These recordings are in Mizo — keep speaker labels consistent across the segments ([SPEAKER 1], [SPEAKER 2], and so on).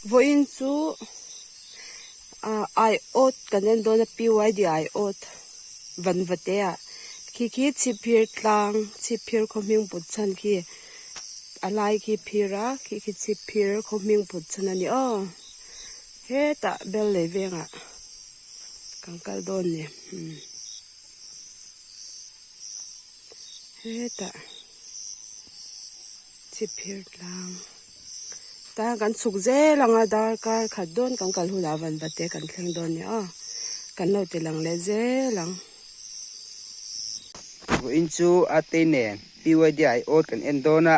[SPEAKER 1] Vawiin chu ah aiawt kan en dawn a PYD aiawt vanvate ah khi khi chhipphir tlang chhipphir khaw hming put chhan khi a lai khi phir a khi khi chhipphir khaw hming put chhan a ni aw hetah bel lei vengah kan kal dawn ni umm hetah chhipphir tlang. Ta kan chhuk zel ang a darkar khat dawn kan kal hunah van va te kan thleng dawn nia aw kan lo ti lang leh zel ang.
[SPEAKER 2] Vawiin chu a tei nen PYD ai awt kan en dawn a,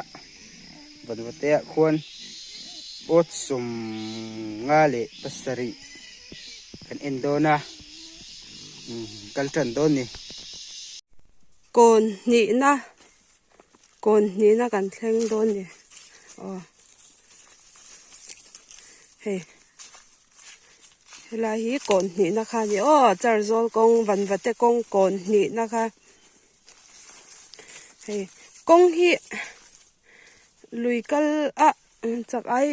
[SPEAKER 2] Vanvate ah khuan awt 57 kan en dawn a, kal tan dawn ni.
[SPEAKER 1] Kawn hnihna Kawn hnihna kan thleng dawn ni aw hei helai hi kawn hnihna kha a ni aw char zawl kawng vanvate kawng kawn hnihna kha hei kawng hi lui kal ah chak ai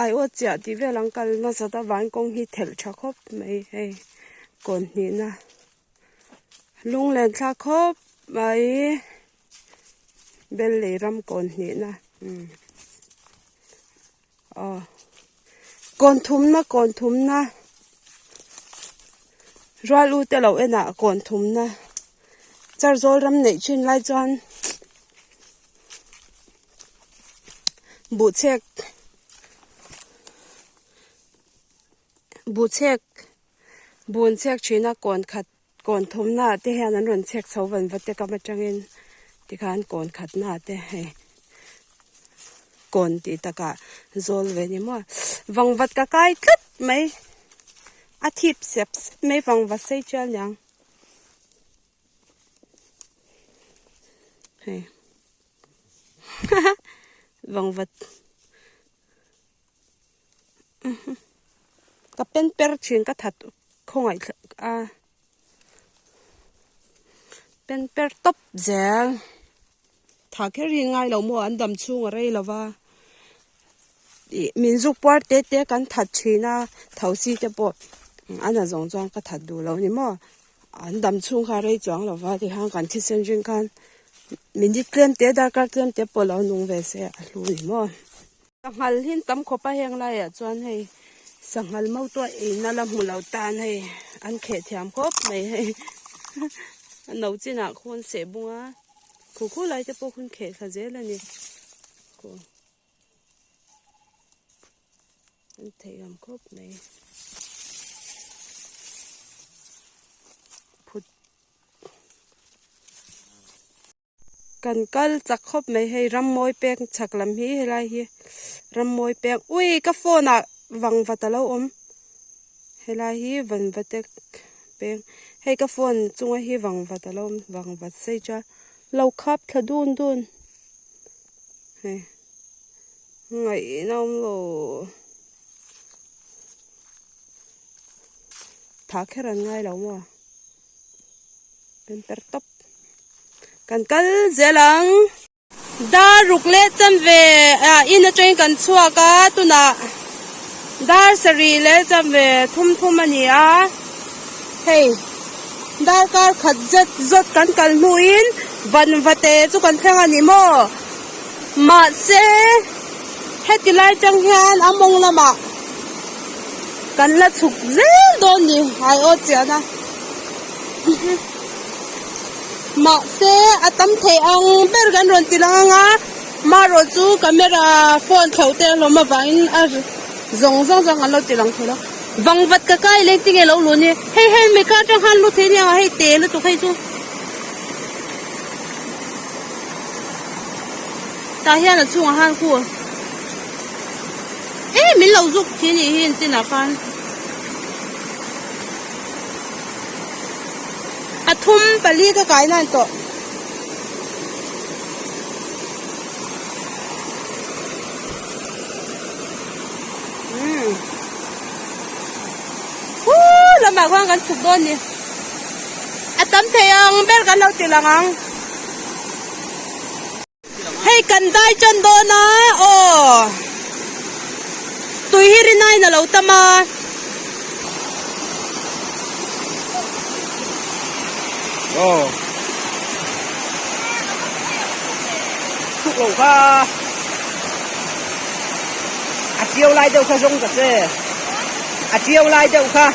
[SPEAKER 1] aiawt chiah tih vel ang kal nasat avangin kawng hi thelh tha khawp mai hei kawn hnihna. Lunglen thlak khawp mai bel lei ram kawn hnihna umm aw kawn thumna kawn thumna rual u te lo enah kawn thumna char zawl ram neih thin lai chuan buhchek buhchek. Bun chhek thina kawn khat kawn thawmna ah te hian an rawn chhek chho van va te kam atangin tikhan kawn khatna ah te hei kawn tih takah zawl ve ni maw vangvat ka kai tlat mai a thip sep sep mai vangvat sei chial niang hei vangvat. Ka pen per thin ka that khawngaih a pen per tawp zel tha kher hi ngai lo maw an dam chhung a rei lo va ih min zuk puar te te kan that thin a thosi te pawh a na zawng chuan ka that duh lo a ni maw an dam chhung kha a rei chuang lo va tikhan kan thisen ring khan minute tlem te darkar tlem te pawh lo nung ve se a hlu a ni maw. Sanghal hi an tam khawp a heng laiah chuan hei sanghal mautuah eina la hmu lo tan hei an kheh thiam khawp mai hei a no chinah khawn seh bung a khu khu lai te pawh khawn kheh thla zel a ni an theih awm khawp mai. Kan kal chak khawp mai hei rammawi pek chhak lam hi helai hi rammawi pek ui ka phone ah vangvat alo awm helai hi vanvat te peng hei ka phone chunga hi vangvat alo awm vangvat sei chuan lo khap thla dun dun hei ngaihna awm lo thah kher an ngai lo maw. Per tawp kan kal zel ang dar ruk leh chan ve ah in atangin kan chhuak a tunah dar sarih leh chan ve thum thum a ni a hei darkar khat zet zawt kan kal hnuin vanvate chu kan thleng a ni maw mahse heti lai tang hian a mawng lamah. Kan la chhuk zel dawn ni ai aw chian a mahse a tam thei ang ber kan rawn ti lang ang a marawh chu camera phone thlauh te a hlawm avangin a zawng zawng zawng an lo ti lang thei lo vangvat ka kai leng tinge lo lu ni hei hei mi kar atang khan lu thei nia hei te lutuk hei chu tah hian a chhungah khan khu. E min lo zuk thi nih hi chinah khan a thum pali ka kai nan tawh. Umm huu lamah khuan kan chhuk dawn ni a tam thei ang ber kan lo ti lang ang. Hei kan dai tan dawn a aw tui hi rinai ten a lo tam a.
[SPEAKER 2] Aw. Thuk lo kha. A chiau lai deuh kha zawng ta che. A chiau lai deuh kha.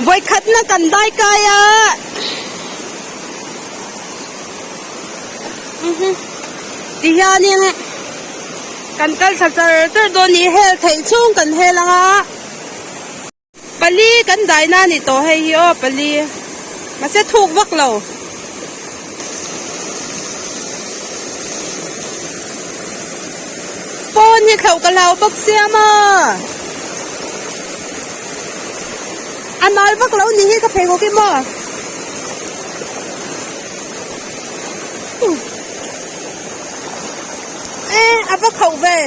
[SPEAKER 1] Vawikhatna kan dai kai a. Ti hianin kan kal thla char char dawn ni hel theih chhung kan hel ang a pali kan dai na ni tawh hei hi aw pali mahse thuk vak lo. Phone hi thlauh ka hlau bawk sia maw a nal vak lo ni hi ka pheikhawk hi maw. E a va khauh ve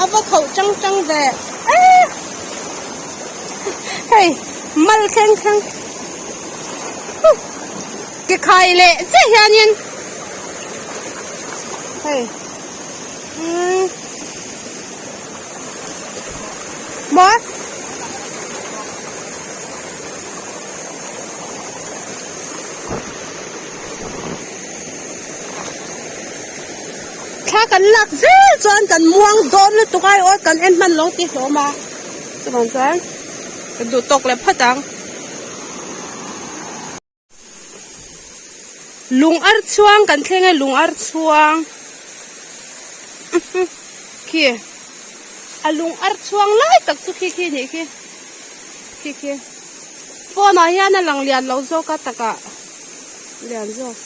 [SPEAKER 1] a va khauh chang chang ve e hei mal thleng thleng ke khai leh chiah hianin hei umm maw. Thla kan lak zel chuan kan muang dawn lutuk a aw kan en hman lo tih hlawm a chuvang chuan kan duh tawk leh phawt ang. Lung ar chhuang kan thleng e lung ar chhuang khi a lung ar chhuang lai tak chu khi khi nih khi khi khi phone ah hian a lang lian lo zawk a takah lian zawk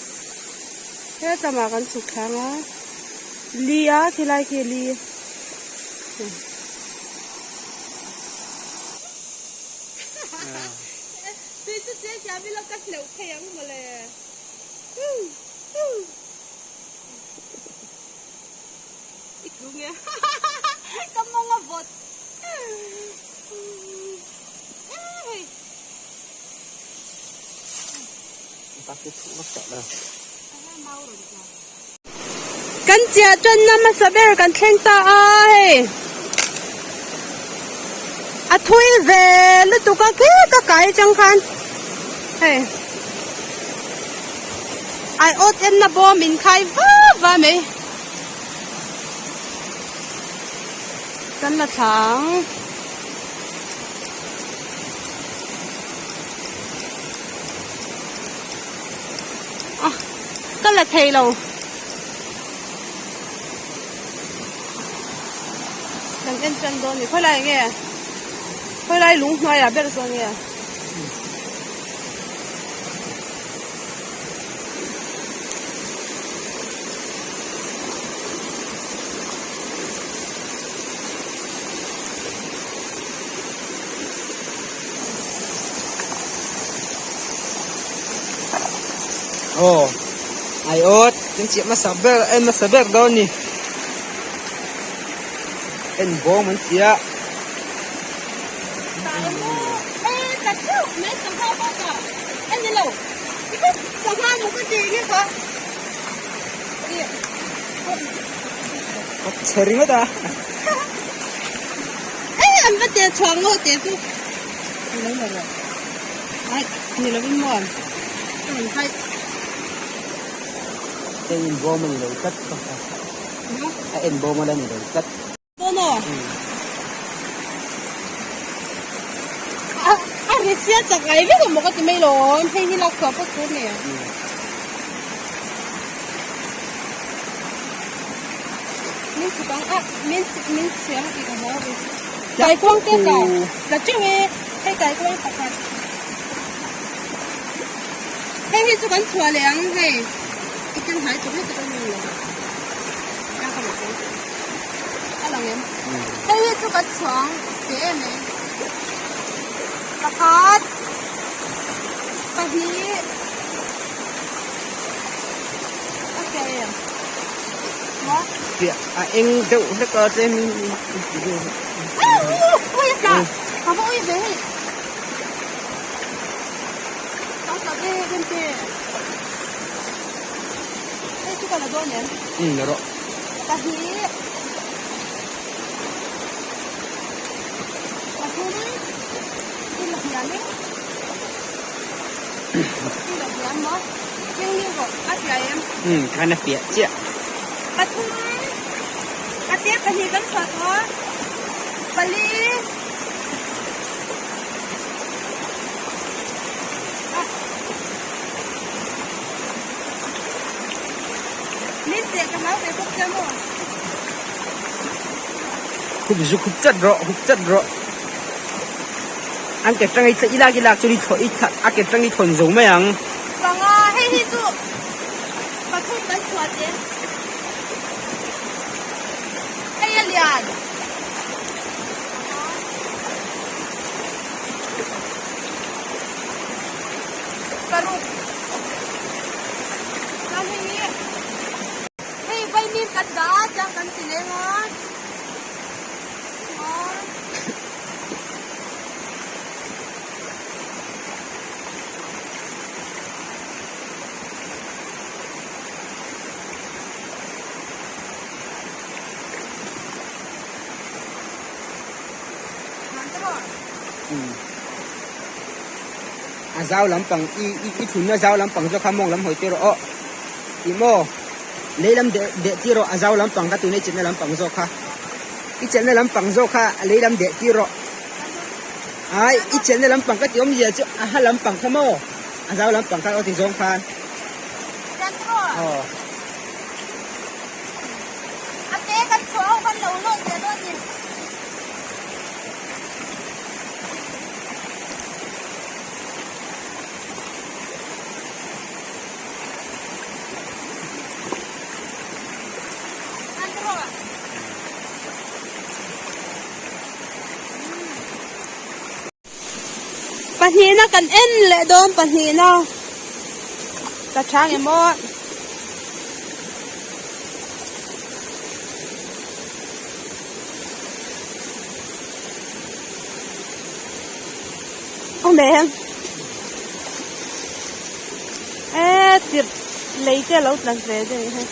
[SPEAKER 1] hetlama kan chhuk thlang a li a khilai khi li. Tui chu chiang chiang ila ka hleuh thei ang mawle. I tlu nge ka mawng a vawt. Kan chiah tanna hmasa ber kan thleng ta a hei a thui ve lutuk a khi ka kai atang khan hei ai awt enna bawm in khai va va mai kan la thla ang. Ka la thei lo. Kan en tan dawn ni. Khawilai nge? Khawilai lung hnuaiah ber zawn nge?
[SPEAKER 2] Aw ai awt kan chiah hmasa ber en hmasa ber dawn ni en bawm an tia. Chhe ringawt a.
[SPEAKER 1] Ei an va tel chhuak ngawt teh chu. Ni lo lo Ai ni lo in maw. Ka rawn hai.
[SPEAKER 2] Hei in bawm a ni lo tlat ka kha. A en bawm a la ni lo tlat.
[SPEAKER 1] Dawn aw. A a ri sia chak ngai vek a maw ka ti mai lawm. Hei hi lak chhuah pawh tur ni. Min chhuk ang a min min chhiang tih ka hmu a Kaikuang te ka la teuh e hei kaikuang pakhat hei hi chu kan chhuah leh ang hei i ken hnai tawh heti ka ni lo a ka la a lang em. Hei hi chu kan chhuang ve em em. Pakhat, pahnih, a fiah em? Maw?
[SPEAKER 2] Fiah a eng deuh hlek a tlem in in ti deuh hlek.
[SPEAKER 1] Ui a tla! Ka va ui ve hei. Ka tla ve em te. Hei chu ka la dawn em?
[SPEAKER 2] Umm la rawh.
[SPEAKER 1] Pahnih. Pathum. I la hniam e. I la hniam maw? Keng ni rawh a fiah em?
[SPEAKER 2] Umm khan a fiah chiah.
[SPEAKER 1] Pathum. A te pahnih kan chhuah tawh a. Pali. Min teh ka hlau ve bawk che maw?
[SPEAKER 2] Khup zu khup chat rawh khup chat rawh an ke tang i i lak i lak chu i thaw i a ke tang i thawn zo mai ang.
[SPEAKER 1] Panga hei hi chu pathum kan chhuah che hei a lian. Paruk chuan hei hi hei vaimim kan dah a chuan kan ti leng a chuan
[SPEAKER 2] A zau lampang i i thunna zau lampang zawk kha mawng lam hawi tir rawh aw tih maw lei lam deh deh tir rawh a zau lampang kha tuna i chenna lampang zawk kha i chenna lampang zawk kha a lei lam deh tir rawh ai i chenna lampang ka tih awmzia chu a ha lampang kha maw a zau lampang kha aw ti zawng khan aw.
[SPEAKER 1] A te kan chhuah ho khan lo lawn leh dawn ni. Pahnihna kan en leh dawn pahnihna ka chang em aw. Awm em e tirh lei te alo tlan ve daih hei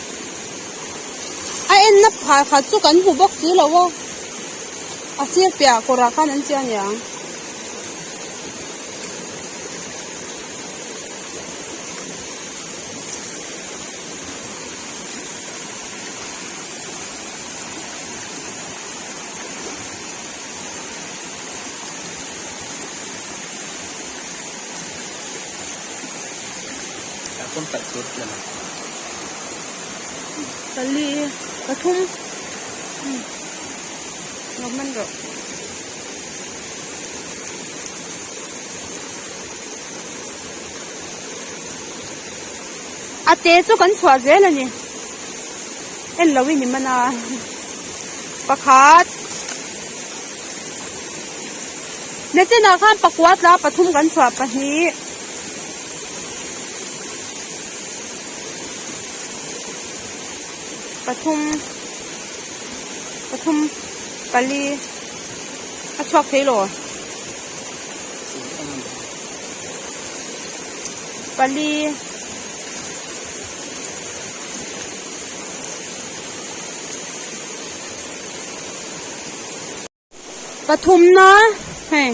[SPEAKER 1] a enna phah khat chu kan hmu bawk si lo a a sir piah kawrah khan an chiah aniang. Pali pathum lo man rawh. A te chu kan chhuah zel a ni. En lo in i man a pakhat nachinah khan pakua tla pathum kan chhuah pahnih pathum pathum pali a chhuak thei lo pali. Pathumna hei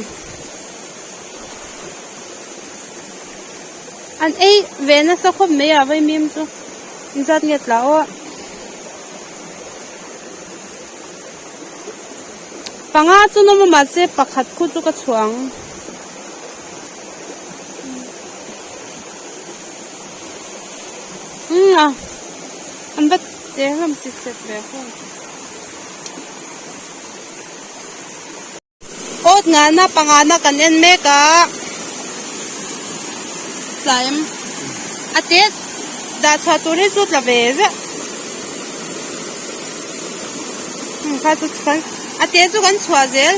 [SPEAKER 1] an ei ve nasa khawp mai a vaimim chu inzat nge tla aw panga chu nawm a mahse pakhat khu chu ka chhuah ang. Umm a an va che hlawm chi chep ve ho. Awt ngana pangana kan en mek a tlaim a te dah chhuah tur hi chu tla ve ziah. Kha chu khan. A te chu kan chhuah zel.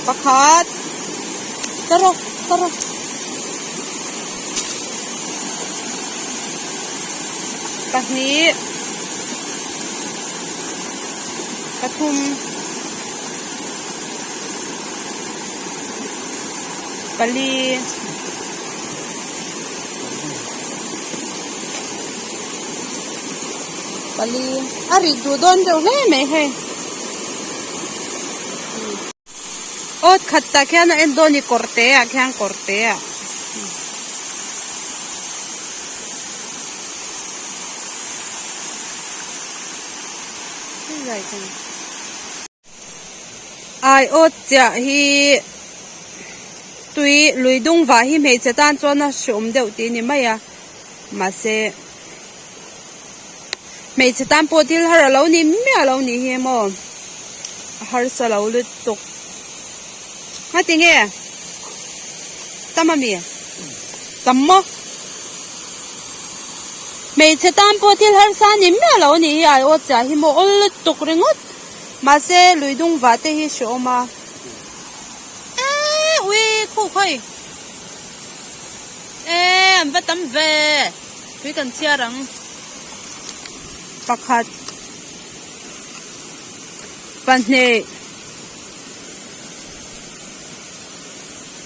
[SPEAKER 1] Pakhat. Ta rawh, ta rawh. Pahnih. Pathum. Pali. Pali. A rit duh dawn deuh hle mai hei. Awt khat tah khian a en dawn a ni kawr te ah khian kawr te ah. Ai awt chiah hi tui lui dung vah hi hmeichhe tan chuan a hreawm deuh tih a ni mai a mahse hmeichhe tan pawh thil har alo ni miah lo nih hi maw a harsa lo lutuk ngatinge tam ami tam maw. Hmeichhe tan pawh thil harsa ni miah lo a nih hi aiawt chiah hi maw awl lutuk ringawt mahse lui dung vah te hi hreawm a eee ui khuh khawi eee an va tam ve tui kan chhiar ang pakhat pahnih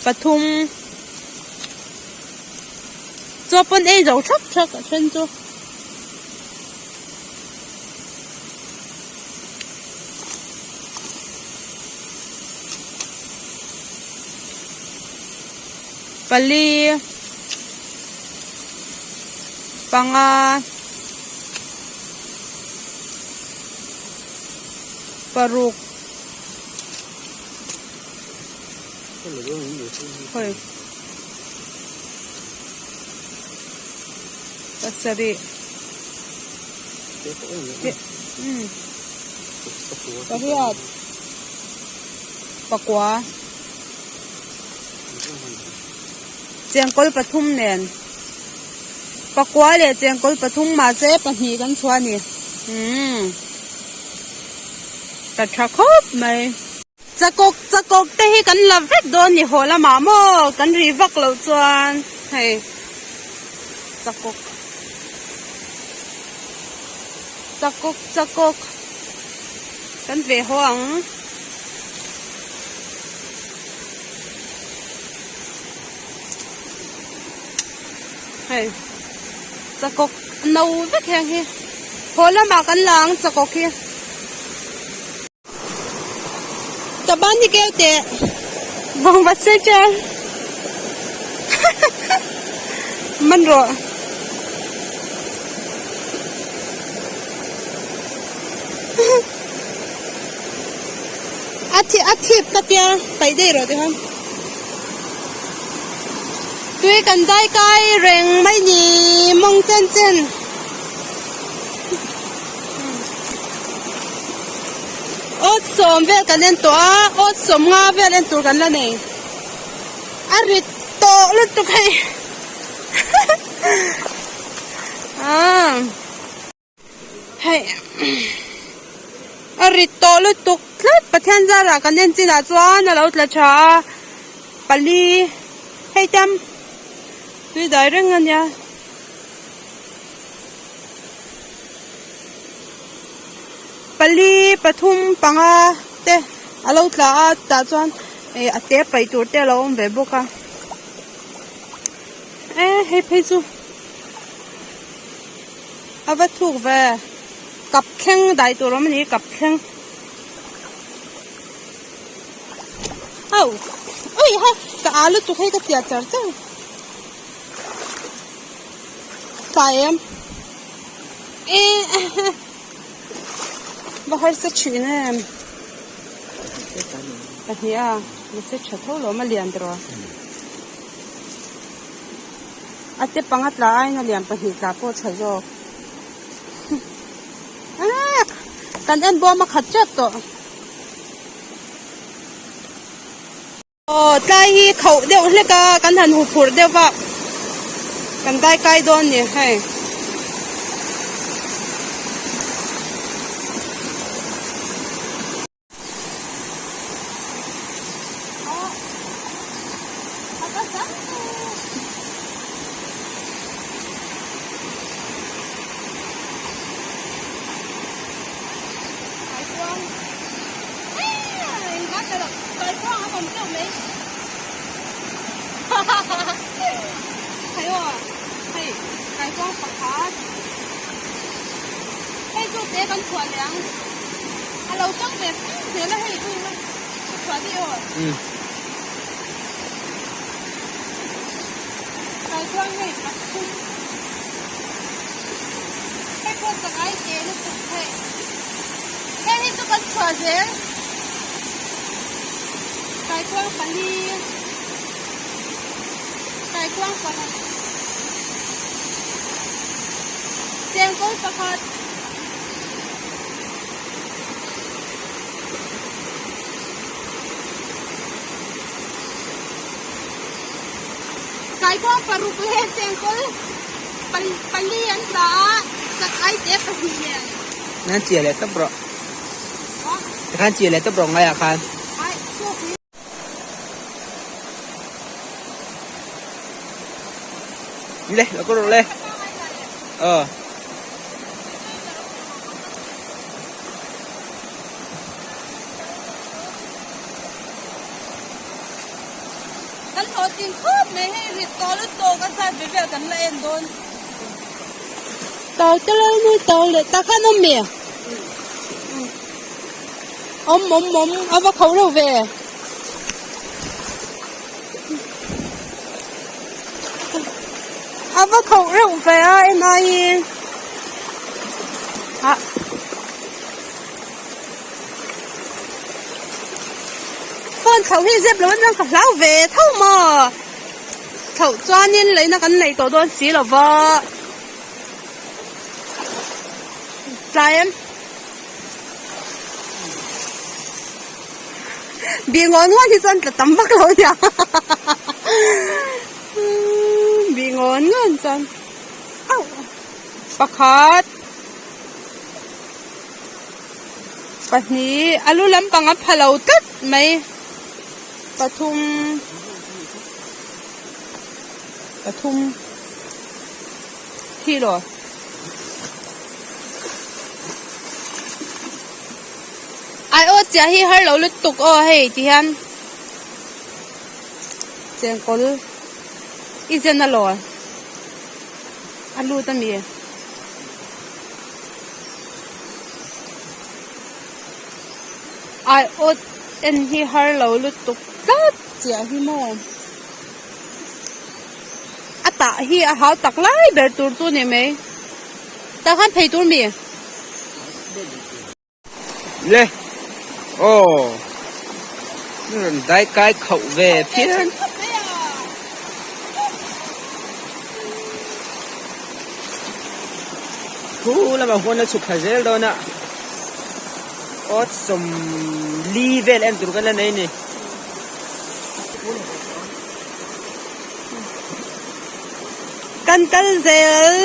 [SPEAKER 1] pathum. Chaw pawn ei zo thak thak a then chu. Pali panga paruk Hoi. Pasarih. Pariat. Pakua. Chengkawl pathum nen. Pakua leh chengkawl pathum mahse pahnih kan chhuah a ni. Umm. Ka tha khawp mai. Chakawk chakawk te hi kan la vek dawn ni haw lamah maw kan ri vak loh chuan hei chakawk chakawk chakawk kan ve haw ang. Hei chakawk no vek heng hi haw lamah kan la ang chakawk hi. Ka ban hi keu teh vang vat se chuan man rawh. A thi a thip ka tia paih daih rawh tikhan. Tui kan dai kai reng mai ni mawng chen chen. Awt sawm vel kan en tawh a awt sawm nga vel en tur kan la nei a rit tawh lutuk hei aaa hei a rit tawh lutuk tlat Pathian zarah kan en chinah chuan a lo tla tha a pali hei tam tui dai reng a nia. Pali pathum panga te a lo tla a tah chuan ih a te paih tur te a lo awm ve bawk a e hei phei chu a va thuk ve kap thleng dai tur a awm a ni kap thleng au ui ha ka a lutuk hei ka chiah char char. Tlai em e va harsa thin em pahnih a mahse tha tho lo a lian tawh a te panga tla aiin a lian pahnih tla pawh a tha zawk kan en bawm a khat tep tawh. Aw tlai hi khauh deuh hlek a kan han hu phurh deuh va kan dai kai dawn ni hei. Kaikuang paruk leh chengkawl pali an tla a, chak ai te pahnih nen.
[SPEAKER 2] Nan chia leh tawp rawh. Tikhan chia leh tawp rawh ngaiah khan. Le, lo kal rawh le. Ờ.
[SPEAKER 1] Kan hlawhtling khawp mai hei rit tawh lutuk a zat ve vel kan la en dawn. Tau te lo nui tau leh tak khan awm mi? Awm awm awm a va kho reuh ve. A va kho reuh ve a en aiin. Ah. Phone thlauh hi zep lo atang ka hlau ve tho maw thlauh chuanin leina kan nei tawh dawn si lo va tlai em bih ngawn ngawn hi chuan tla tam vak lo nia bih ngawn ngawn chuan auh pakhat. Pahnih a lu lampang a pha lo tlat mai pathum pathum thi lo ai aw chiah hi har lo lutuk aw hei ti hian chengkawl i zen a law a lut a mi. Ai awt en hi har lo lutuk tlat chiah hi maw a tah hi a hau tak lai ber tur chu ni mai tah khan phei tur mi.
[SPEAKER 2] Le aw rawn dai kai khauh ve phian. Thu lamah huan a chhuk thla zel dawn a awt sawmli vel en tur kan la nei a ni.
[SPEAKER 1] Kan kal zel.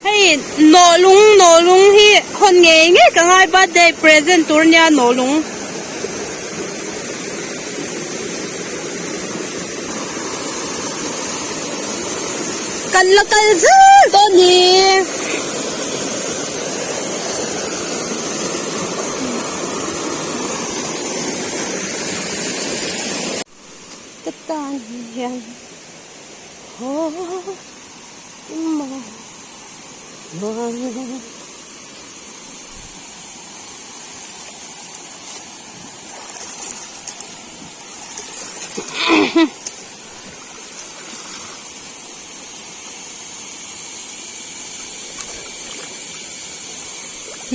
[SPEAKER 1] Hei nawhlung nawhlung hi hawn ngei ngei ka ngai birthday present tur nia nawhlung. Kan la kal zel dawn ni. Ka tan hian haw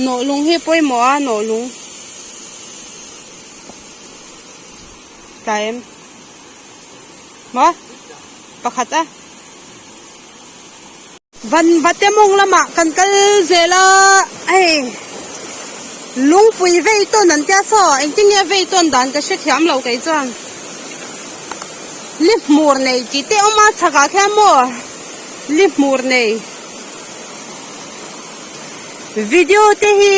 [SPEAKER 1] Nawhlung hi pawimawh a nawhlung tlai em maw pakhat a. Van vate mawng lamah kan kal zel a, hei lungpui vei tawn an tia saw, engtin nge vei tawn dan ka hrethiam lo kei chuan. Li hmur nei tih te awm a chhakah khian maw li hmur nei video te hi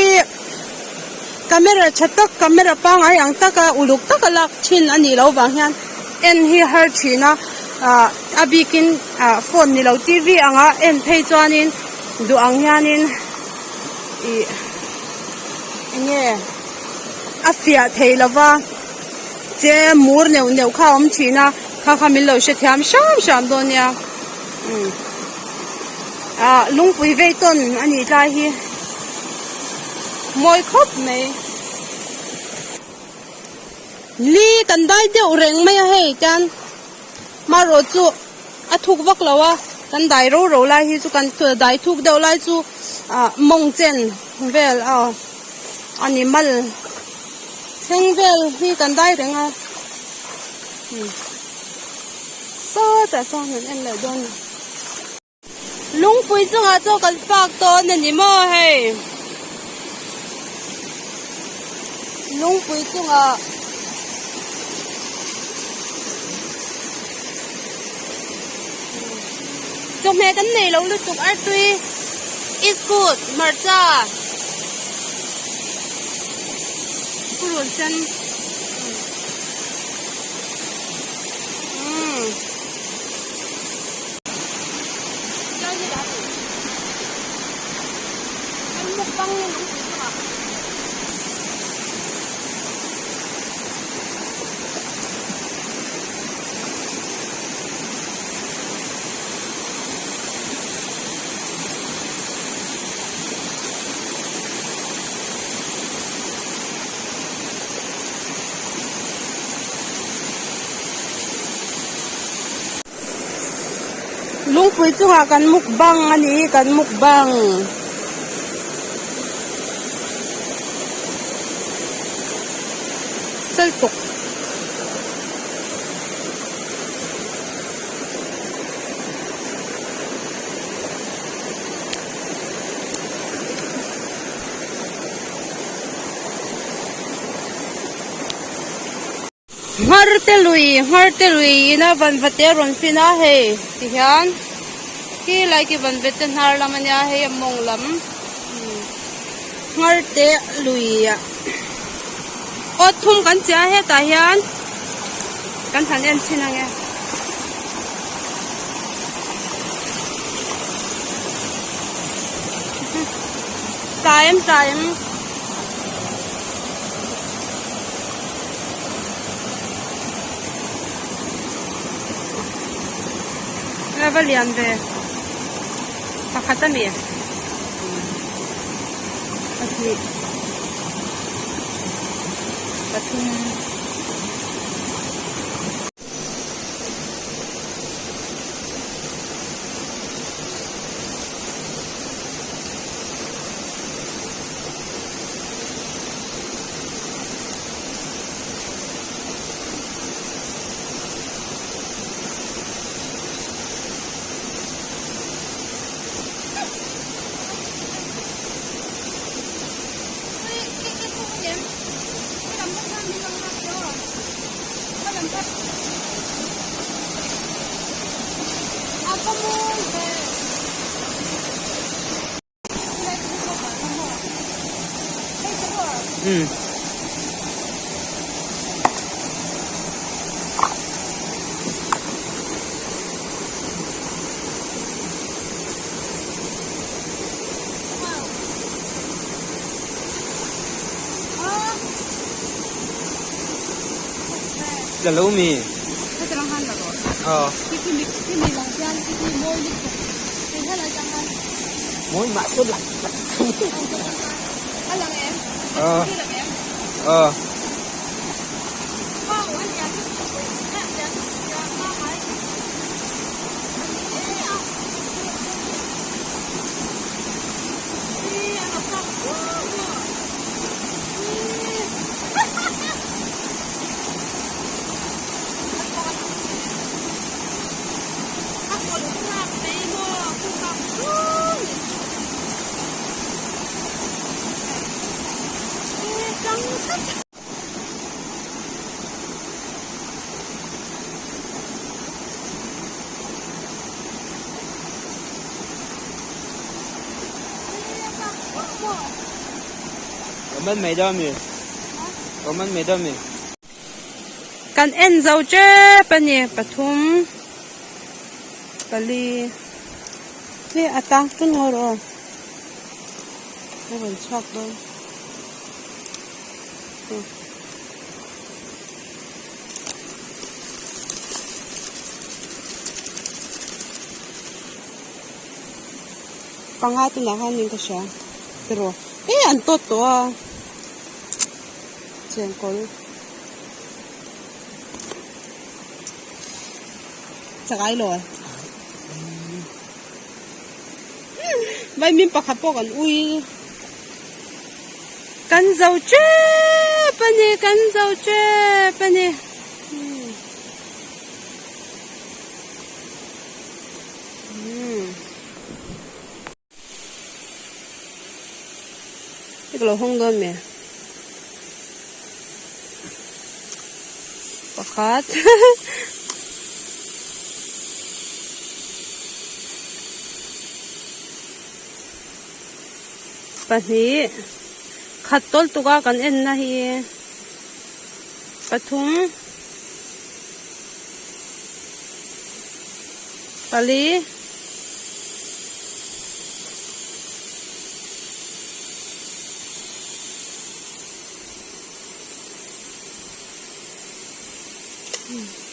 [SPEAKER 1] camera tha tak camera pangngai ang taka uluk taka lak thin a nih loh vang hian en hi har thin a ah a bikin ah phone ni lo t v anga en phei chuanin duh ang hianin ih eng nge a fiah thei lova. Che mur neuh neuh kha a awm thin a, kha kha min lo hrethiam hram hram dawn nia. Umm ah lungpui vei tawn a nih tlai hi mawi khawp mai. Li kan dai deuh reng mai a hei tian hmarawh chu a thuk vak lo a, kan dai ro ro lai hi chu kan dai thuk deuh lai chu ah mawng chen vel a animal. Thleng vel hi kan dai reng a sawtah sawn an en leh dawn a ni. Lungpui chungah chaw kan fak dawn a ni maw hei lungpui chungah chawhmeh kan nei lo lutuk artui iskut hmarcha. Purun sen umm kan mukbang na lungpui chungah. Lungpui chungah kan mukbang a ni hi kan mukbang. Saltuk. Nghar te lui nghar te lui ina vanva te a rawn fin a hei ti hian khi lai khi vanva te hnar lam a nia hei a mawng lam nghar te lui ah awt thum kan che a hetah hian kan han en chhin ang e. Time time. A va lian ve pakhat a mi pahnih pathum.
[SPEAKER 2] Um. La lo mi. Ờ. Mawi mah se lang Ờ. Ờ. Comment mai dawn mi comment mai dawn mi.
[SPEAKER 1] Kan en zo tep a ni pathum pali hi a tang tun ngaw rawh aw a rawn chhuak dawn. Panga tunah khan in ka hria tiraw eh an tawt tawh a chengkawl chakai lo vaimin pakhat pawh kan ui. Kan zo tep a ni kan zo tep a ni Hei ka lo hawng dawn mi pakhat Pahnih khat tawl tuk a kan en na hi pathum pali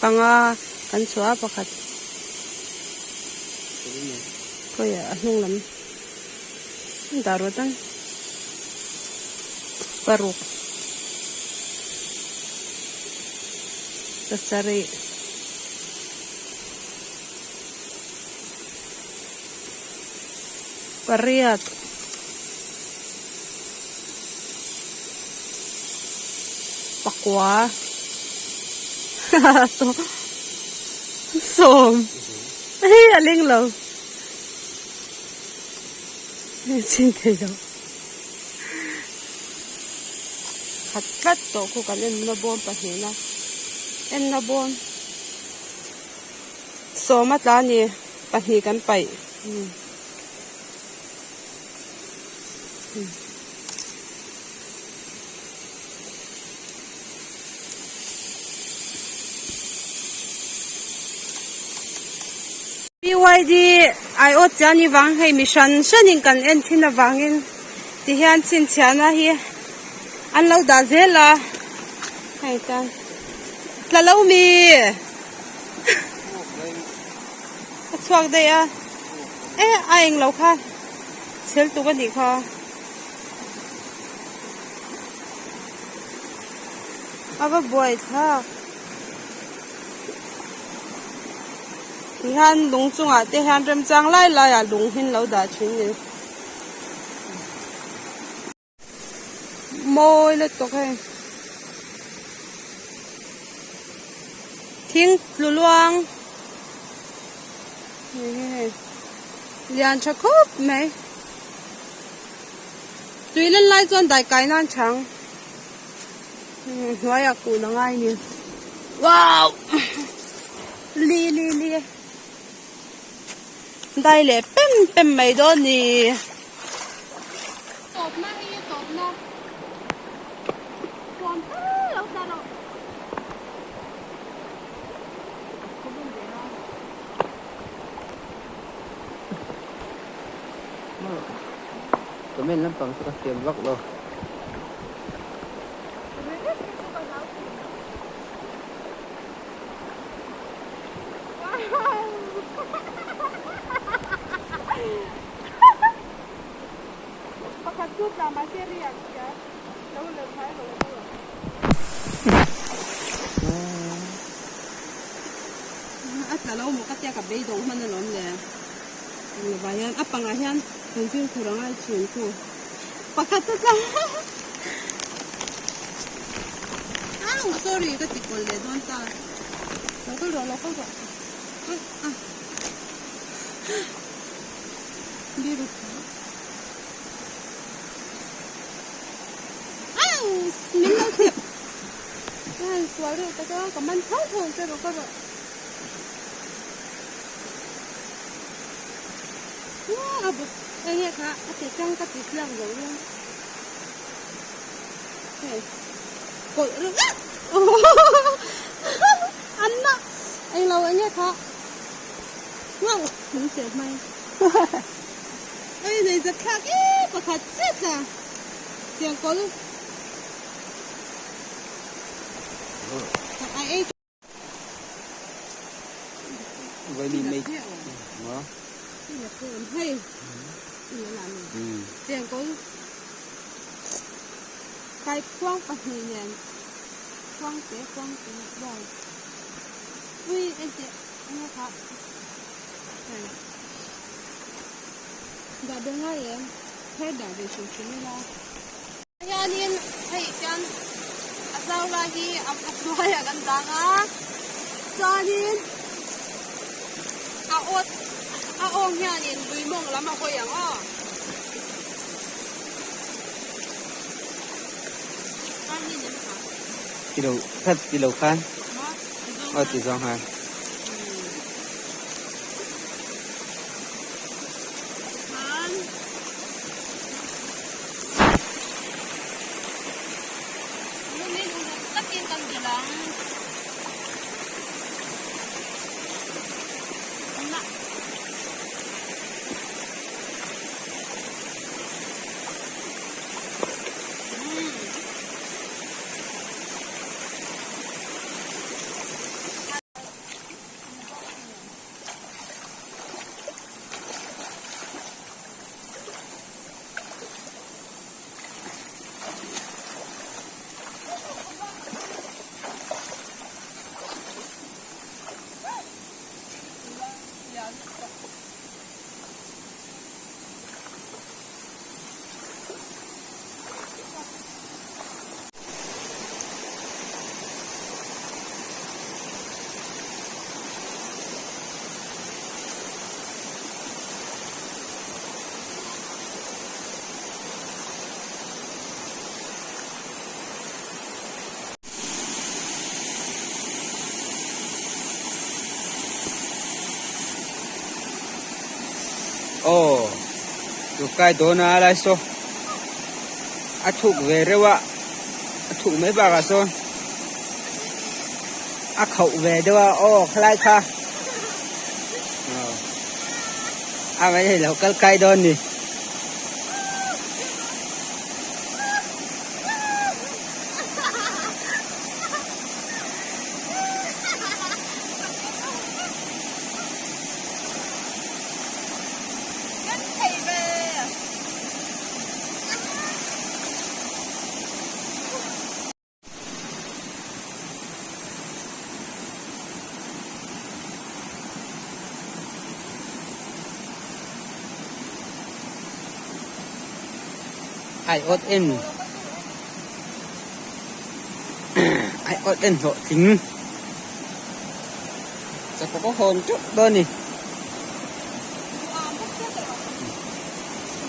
[SPEAKER 1] panga kan chhuah a pakhat khawiah a hnung lam. Dah rawt ang paruk pasarih pariat pakua sawm a ling lo. Chin thei lo khat tlat tawh khu kan en na bawm pahnihna en na bawm sawm a tla a ni pahnih kan paih. BYD aiawt chiah ni vang hei mi hran hranin kan en thin avangin tihian chhinchhiahna hi an lo dah zel a hei tan tla lo mi a chhuak daih a e a englo kha chhel tuk a nih kha. A va buai thlak tihian lung chungah te hian remchang lai lai ah lung hi an lo dah thin a ni mawi lutuk hei thing tlu luang hei lian tha khawp mai. Tui len lai chuan dai kai nan chang hnuaiah kun a ngai ni wow li li li dai leh pem pem mai dawn ni. Tawpna hi tawpna huam tal lo ta rawh.
[SPEAKER 2] Comment lampang chu ka thiam vak lo.
[SPEAKER 1] Pakhat chu tla mahse riak sia lo lem phai lo lo. A tla lo maw ka tia ka beidawng hman alawm le. Englovah hian a pangah hian kan fimkhur a ngai thin khu pakhat a tla au sorry ka ti kawl leh dawn ta lo kal rawh lo kal rawh a biru au min lo. reuh tak a, ka man tho tho ang che rawh ka rawh. A bawk enge kha a ke tang ka ti tlang zo reng. Hei kawlh reuh an na englo enge kha wow min che hmai. Ei nei zat thlak e pakhat chiah tla chiang kawl. Ai ei Kaikuang pahnih nen kuangte kuangte wow ui enteh enge kha hei dah be ngai em her dah ve hrim hrim ila. Hianin hei hian a zau lai hi a hnuaiah kan dang a chuanin a awt a awng hianin lui mawng lam a hawi ang aw.
[SPEAKER 2] Ti lo khat ti lo khan aw ti zawng han. Aw chu kai dawn a lai saw a thuk ve reuh a a thuk mai bakah sawn a khauh ve deuh a aw khalai kha a mai hei lo kal kai dawn ni. Ai awt en ai awt en hlawh tling chakawk a hawn teuh dawn a ni.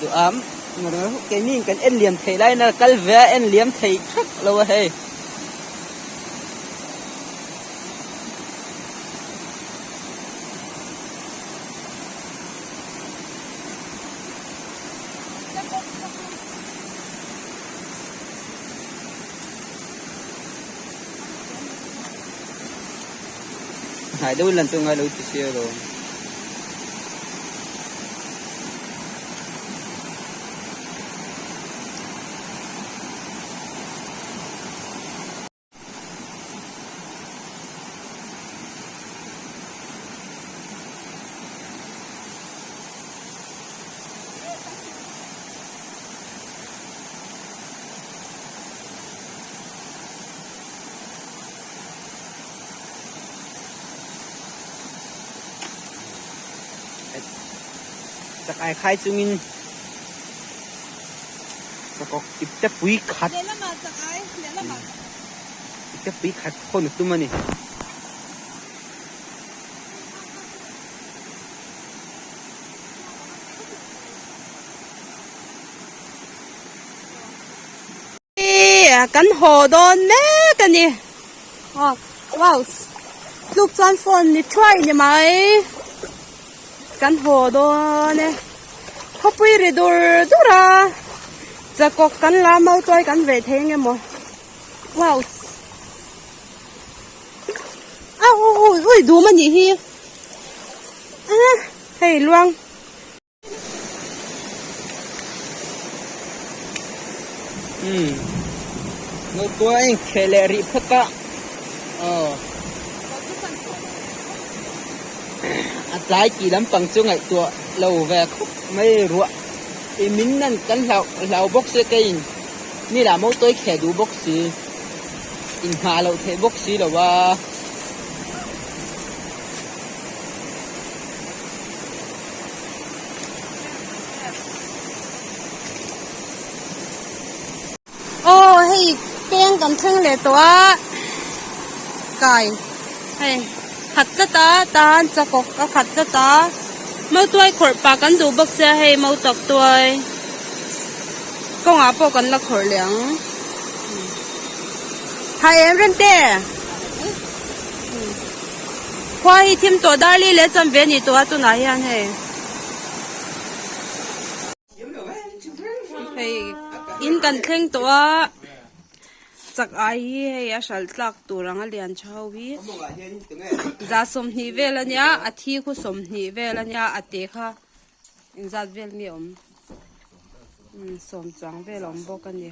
[SPEAKER 2] Duham keini in kan en liam theih laiin a kal ve a en liam thei thak lo a hei. Hnai deuh in lan chu ngai lo ti sia lo. Chak ai khai chungin sakawk ip te pui khat ip te pui khat khawn a tum a ni.
[SPEAKER 1] Kan haw dawn mek a ni. Aw wow tluk chuan phone ni thuai ni mai kan haw dawn e khawpui ri dur dur a chakawk kan la mau tuai kan veh thei eng emaw wow a ui ui dum a nih hi hei luang.
[SPEAKER 2] Umm naupang a inkheh leh rih phawt a aw a tlai tih lampang chu ngaihtuah lo ve khawp mai ruah i min nan kan hlau hlau bawk se keiin ni lah motor i kheh duh bawk si inhah loh theih bawk si lo a.
[SPEAKER 1] Aw hei peng kan thleng leh tawh a kai hei khat tlat a tan chakawk a khat tlat a mautuai khawrh pah kan duh bawk sia hei mautak tuai kawngah pawh kan la khawrh leh ang tha em rem te. Khua hi thim tawh dar li leh cham ve a ni tawh a tunah hian hei hei in kan thleng tawh a chak ai hi hei a hralh tlak tur ang a lian tha ho hi za 20 vel a nia a thi khu 20 vel a nia a te kha inzat vel nge awm sawm chuang vel a awm bawk a ni.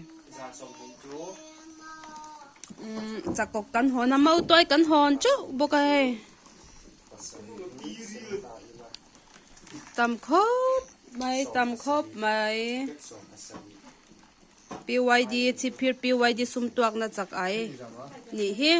[SPEAKER 1] Umm chakawk kan hawn a mautuai kan hawn teuh bawk a hei tam khawp mai tam khawp mai PYD chhipphir PYD sum tuakna chak ai nih hi.